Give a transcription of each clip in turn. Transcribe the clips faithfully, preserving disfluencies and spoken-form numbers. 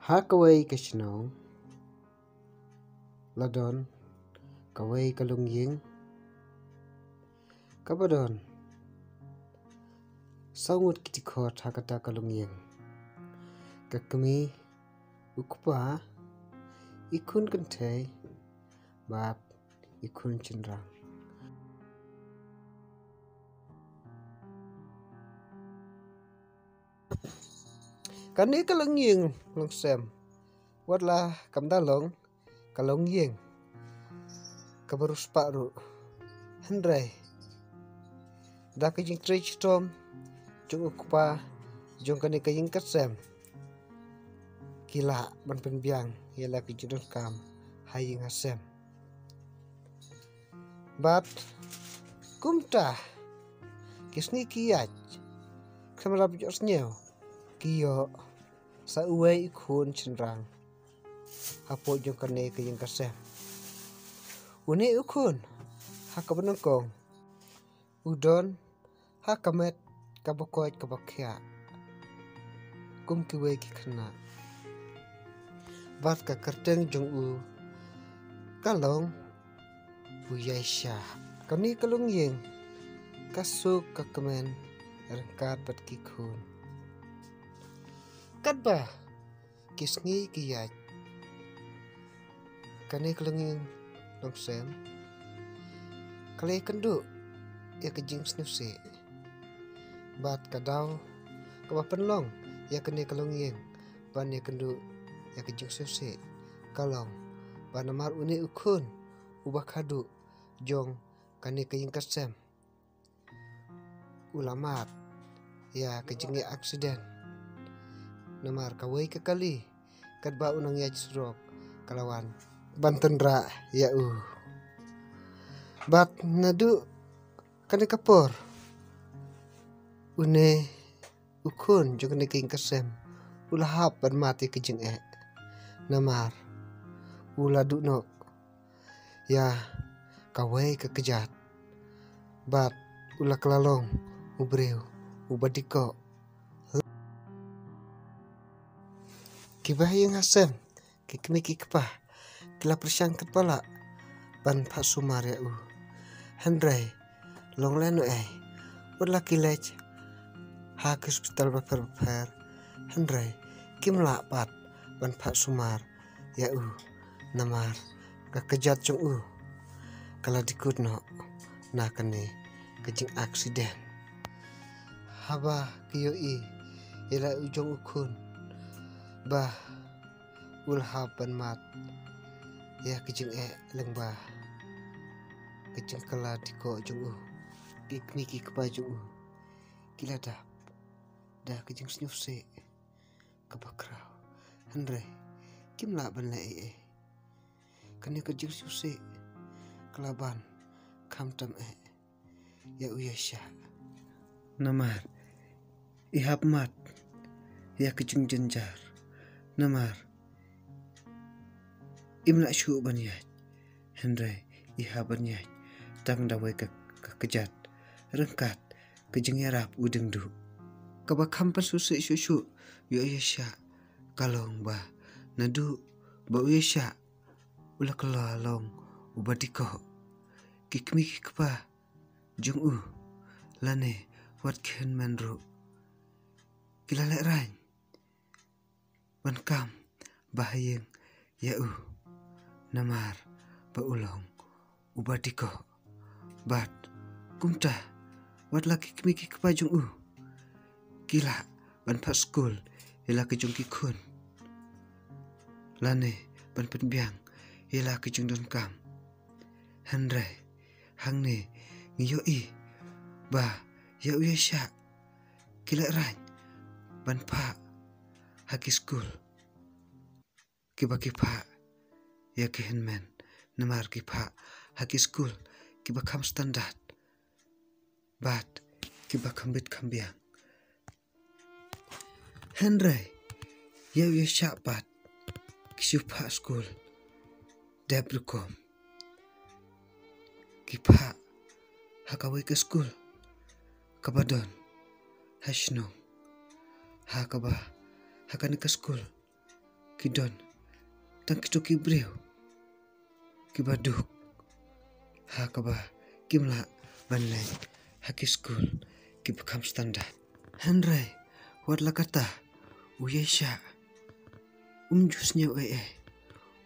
Ha kawei ka shnong la don kawei ka longïing kaba don saw ngut ki dkhot ha kata ka longïing. Ka kmie, u kpa, i khun kynthei bad i khun shynrang. Kane ka longïing longsem, wat la kam da long ka longïing kaba riewspah ruh, hynrei da ka jingtrei shitom jong u kpa jong kane ka ïing ka sem, ki lah ban pynbiang ïa la ka jingdonkam ha ïing ha sem. Bad kumta, ki sngi ki ïaid, khlem rap ïohsngew, ki ïoh sa uwei i khun shynrang hapoh jong kane ka ïing ka sem. Une u khun, ha kaba nyngkong, u don ha ka met kaba koit kaba khiah kum kiwei ki khynnah. Bad ka kyrteng jong u ka long u Ïaishah. Kane ka longïing ka suk ka kmen ryngkat bad ki khun. Katba ki sngi ki ïaid, kane ka longïing longsem ka la ïakynduh ïa ka jingsngewsih. Bad ka daw kaba pynlong ïa kane ka longïing ban ïakynduh ïa ka jingsngewsih ka long ba namar une u khun uba khadduh jong kane ka ïing ka sem, u la mad ïa ka jingeh accident. Namar kawei ka kali katba u nongïaid surok ka la wan ban tynrah ïa u. Bad naduh kane ka por, une u khun jong kane ka ïing ka sem u la hap ban mad ïa ka jingeh. Namar u la duh noh ïa kawei ka kjat bad u la kylla long u briew uba dih koh. Kiba ha ïing ha sem, ki kmie ki kpa ki la pyrshang katba lah ban phah sumar ïa u. Hynrei long lehnohei, wat la ki leit ha ki hospital bapher bapher, hynrei kim lah pat ban phah sumar ïa u, namar ka kjat jong u ka la dih kut noh na kane ka jing accident. Haba ki ïohi ïa la u jong u khun ba u la hap ban mad ïa ka jingeh lyngba ka jingkylla dih koh jong u, ki kmie ki kpa jong u ki la dap da ka jingsngewsih kaba khraw, hynrei kim lah ban leh ei ei. Kane ka jingsngewsih ka la ban kham tam eh ïa u Ïaishah. Namar i hap mad ïa ka jingjynjar, namar im lah shuh ban ïaid, hynrei i hap ban ïaid tang da wei ka, ka kjat ryngkat ka jingïarap u ding duh. Kaba kham pynsngewsih shuh shuh ïa u Ïaishah ka long ba naduh ba u Ïaishah u la kylla long uba dih koh, ki kmie ki kpa jong u lane wat ki hynmen ruh ki la lehraiñ ban kam ba ha ïing ïa u, namar ba u long uba dih koh. Bad kumta, wat la ki kmie ki kpa jong u ki lah ban phah skul ïa la ki jong ki khun, lane ban pynbiang ïa la ki jingdonkam. Hynrei hangne ngi ïohi ba ïa u Ïaishah ki lehraiñ ban phah ha ki skul kiba ki phah ïa ki hynmen, namar ki phah ha ki skul kiba kham standard bad kiba kham bit kham biang. Hynrei ïa u Ïaishah pat ki shu phah skul dep rukom. Ki phah ha kawei ka skul kaba don ha shnong, ha kaba, ha kane ka skul ki don tang kito ki briew kiba duk, ha kaba kim lah ban leit ha ki skul kiba kham standard. Hynrei wat la katta, u Yesha um ju sngew ei ei,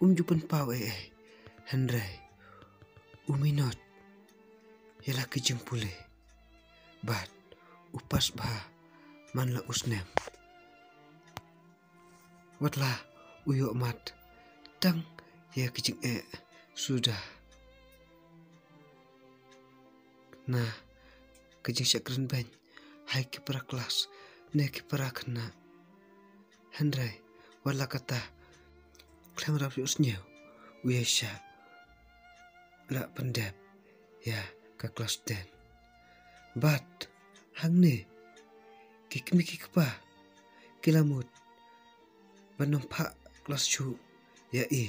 um ju pynpaw ei ei. Hynrei u minot ïa la ki jingpule bad u pass bha man la u snem. Wat la u ïoh mat tang ïa ki jingeh suda na ka jingshah kren beiñ ha ki para klas ne ki para khynnah. Hynrei wat la katta, khlem rap ïohsngew, u Yesha la pyndep ïa ka klas ten. Bad hangne ki kmie ki kpa ki la mut ban ym phah klas shuh ïa i,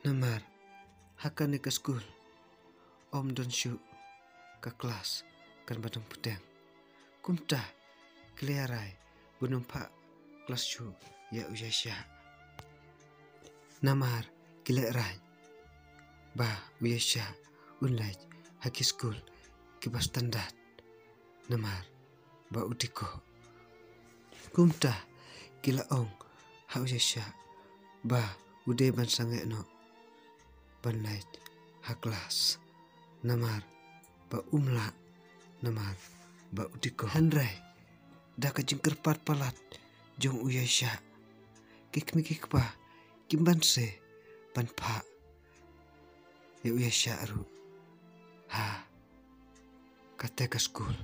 namar ha kane ka skul ym don shuh ka klas kan ba dang pdeng. Kumta ki la rai ban ym phah klas shuh ïa u Yesha. Namar ki la rai ba u Yesha un leit ha ki skul kiba standard, namar ba u dikoh. Kumta ki la ong ha u Yesha ba u dei ban sangeh noh ban leit ha klas, namar ba um lah, namar ba u dikoh. Hynrei da ka jingkyrpad palat jong u Yesha, ki kmie ki kpa kim banse ban phah ïa u Yesha ruh ha kata ka skul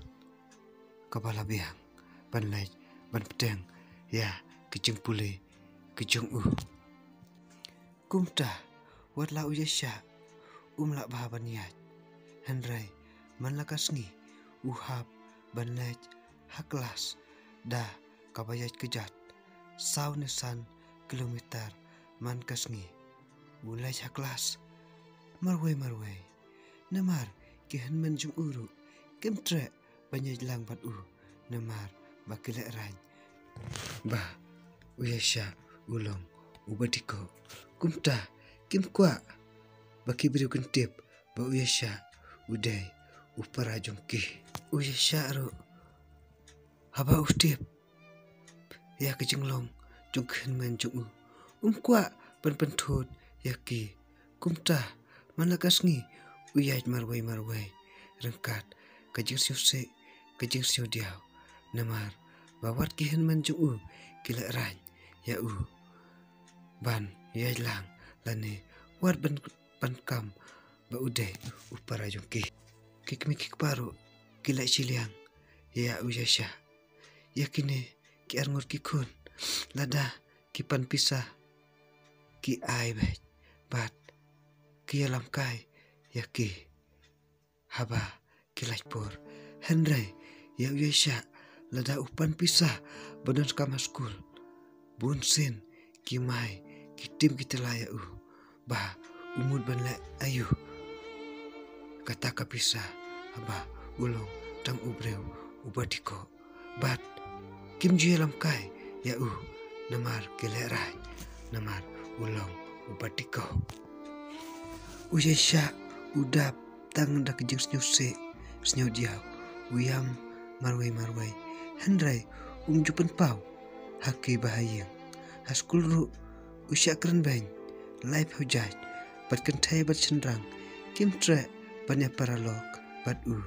kaba la biang ban leit ban pdeng ïa ki jingpule ki jong u. Kumta wat la u Yesha um lah bha ban ïaid, hynrei man la ka sngi u hap ban leit ha klas da kaba ïaid kjat saw ne san kilometer man ka sngi. U leit ha klas marwei marwei, namar ki hynmen jong u ruh kim treh ban ïaid lang bad u, namar ba ki la rai ba u Yesha u long uba dikoh. Kumta kim kwah ba ki briew kin tip ba u Yesha u dei u para jong ki. U Yesha ruh haba u tip ïa ka jinglong jong ki hynmen jong u, um kwah ban pynthut ïa ki. Kumta man la ka sngi u ïaid marwei marwei ryngkat ka jingsngewsih ka jingsngewdiaw, namar ba wat ki hynmen jong u ki la rai ïa u ban ïaid lang lane wat ban, ban kam ba u dei u para jong ki. Ki kmie ki kpa ruh ki la shiliang ïa u Yesha. Ïa kine ki arngut ki khun, lada ki pan pisa ki ai beit bad ki ïalam kai ïa ki haba ki lait por. Hynrei ïa u Yesha, lada u pan pisa ba don skam ha skul, bun sien ki mai ki tim ki tylla ïa u ba u mut ban leh aïu kata ka pisa haba u long tang u briew uba dikoh. Bad kim ju ïalam kai ïa u namar ki la rai namar u long uba dikoh. U Yesha u dap tang da ka jingsngewsih, sngew diaw, u ïam marwei marwei. Hynrei um ju pynpaw ha ki ba ha ïing. Ha skul ruh u shah kren beiñ laiphew jait, bad kynthei bad shynrang kim treh ban ïa paralok bad u,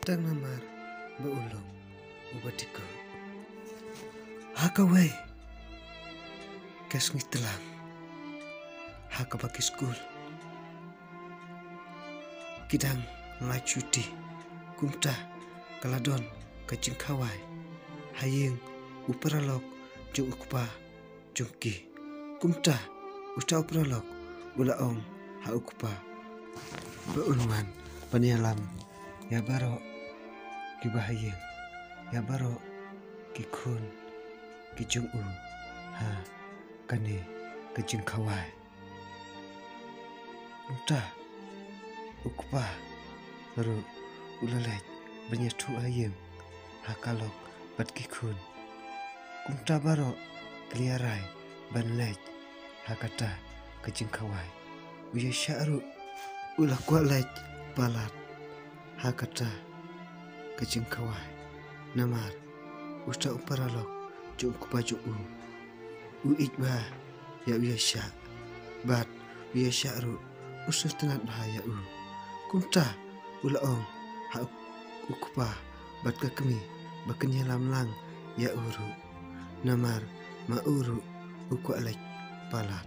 tang namar ba u long uba dikoh. Ha kawei ka sngi tlang, ha kaba ki skul ki dang lait shuti, kumta ka la don ka jingkhawai ha ïing u paralok jong u kpa jong ki. Kumta uta u paralok u la ong ha u kpa ba un wan ban ïalam ïa baroh ki ba ha ïing, ïa baroh ki khun ki jong u ha kane ka jingkhawai. Uta u kpa ruh u la leit ban ïathuh ha ïing ha ka lok bad ki khun. Kumta baroh ka la ïarai ban leit ha kata ka jingkhawai. U Ïaishah ruh u la kwah leit palat ha kata ka jingkhawai. Namar uta u paralok jong u kpa jong u u ïeit bha ïa u Ïaishah, bad u Ïaishah ruh u sngewtynnad bha ïa u. Kumta u la ong ha u, u kpa bad ka kmie ba kin ïalam lang ïa u ruh, namar ma u ruh u kwah leit palat.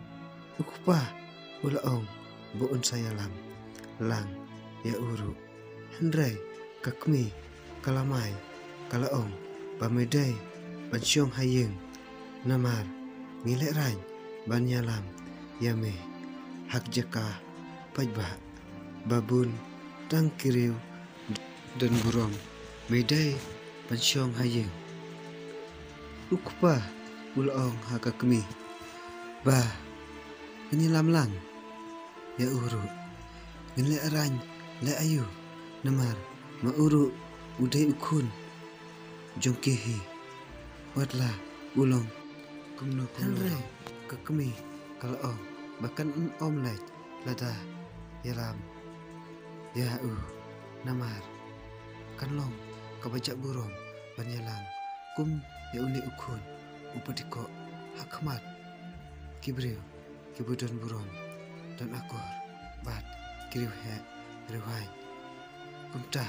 U kpa u la ong ba un sa ïalam lang ïa u ruh. Hynrei ka kmie ka la mai, ka la ong ba me dei ban shong ha ïing, namar ngi lehraiñ ban ïalam ïa me ha ka jaka paidbah ba bun tang ki riew don burom, me dei ban shong ha ïing. U kpa u la ong ha ka kmie ba ngin ïalam lang ïa u ruh. Ngin lehraiñ leh aïu, namar ma u ruh u dei u khun jong ki hi, wat la u long kumno kumno. Hynrei ka kmie ka la ong ba kan ym ym leit lada ïalam ïa u, namar kan long kaba jah burom ban ïalam kum ïa une u khun uba dei ko ha khmat ki briew kiba don burom, don akor bad ki riewheh riewhaiñ. Kumta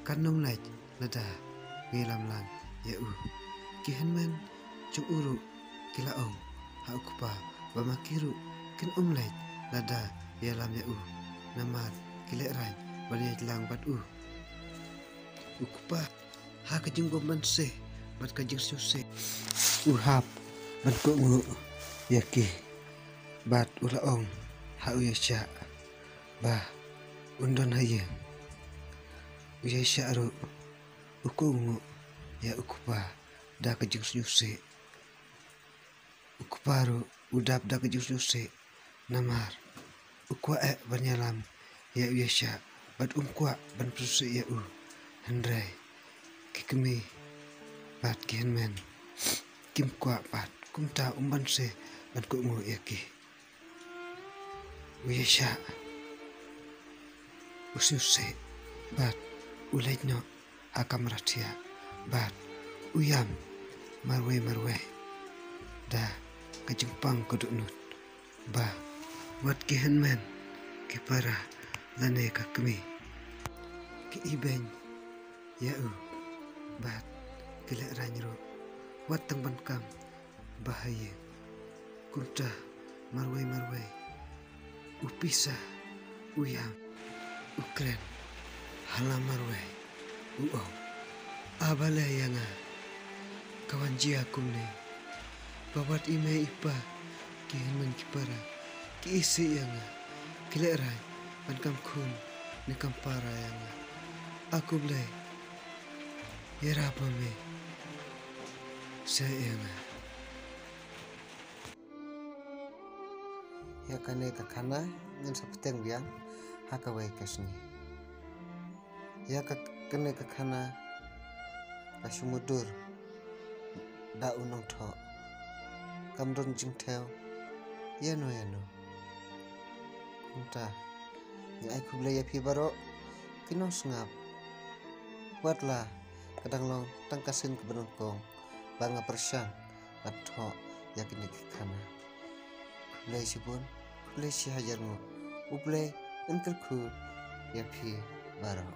kan ym leit lada ngi ïalam lang ïa u. Ki hynmen jong u ruh ki la ong ha u kpa ba ma ki ruh kin ym leit lada ïalam ïa u, namar ki lehraiñ ban ïaid lang bad u. U kpa ha ka jingbymman seh bad ka jingsngewsih u hap ban kohnguh ïa ki, bad u la ong ha u Ïaishah ba un don ha ïing. U Ïaishah ruh u kohnguh ïa u kpa da ka jingsngewsih. U kpa ruh u dap da ka jingsngewsih, namar u kwah eh ban ïalam ïa u Ïaishah bad um kwah ban pynsngewsih ïa u. Hynrei ki kmie bad ki hynmen kim kwah pat, kumta um ban seh ban kohnguh ïa ki. U Ïaishah u sngewsih bad u leit noh ha kamra thiah bad u ïam marwei marwei da ka jingpang ka dohnud ba wat ki hynmen ki para lane ka kmie ki ibeiñ ïa u bad ki lehraiñ ruh wat tang ban kam ba ha ïing. Kumta marwei marwei u pisa, u ïam, u kren ha la marwei, u ong: A balei ïa nga ka wan jia kumne, ba wat i mei i pa, ki hynmen ki para ki isih ïa nga, ki lehraiñ ban kam khun ne kam para ïa nga. A Khublei, ïarap ma me seh ïa nga. Ïa kane ka khana ngin sa bteng biang ha kawei ka sngi. Ïa ka, kane ka khana ka shu mutdur da u nongthoh, kam don jingthew ïano ïano. Kumta ngi ai khublei ïa phi baroh ki nongsngap. Wat la ka dang long tang ka sien kaba nyngkong ba nga pyrshang ban thoh ïa kine ki khana. Khublei shibun, khublei shihajar nguh. U Blei un kyrkhu ïa phi baroh.